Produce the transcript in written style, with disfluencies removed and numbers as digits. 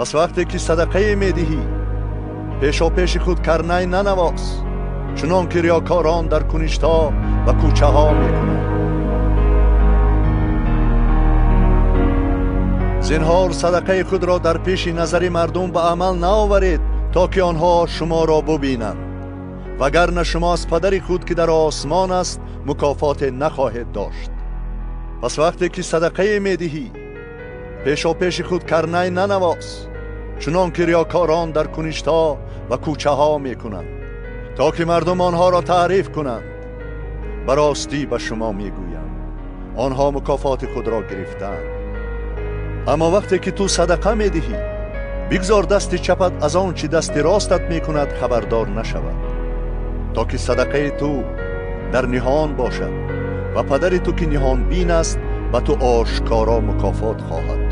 Пас вақте ки садақае медиҳӣ, пешопеши худ карнай нанавоз, чунон ки риёкорон дар куништҳо ва кӯчаҳо мекунанд. Зинҳор садақаи худро дар пеши назари мардум ба амал наоваред, то ки онҳо шуморо бубинанд. Вагарна шумо аз падари худ, ки дар осмон аст, мукофоте нахоҳед дошт. Пас вақте ки садақае медиҳӣ, пешопеши худ карнай нанавоз, чунон ки риёкорон дар куништҳо ва кӯчаҳо мекунанд, то ки мардум онҳоро таъриф кунанд. Ба ростӣ ба шумо мегӯям, онҳо мукофоти худро гирифтаанд. Аммо вақте ки ту садақа медиҳӣ, бигзор дасти чапат аз он чӣ дасти ростат мекунад хабардор нашавад, то ки садақаи ту дар ниҳон бошад ва падари ту, ки ниҳонбин аст, ба ту ошкоро мукофот хоҳад.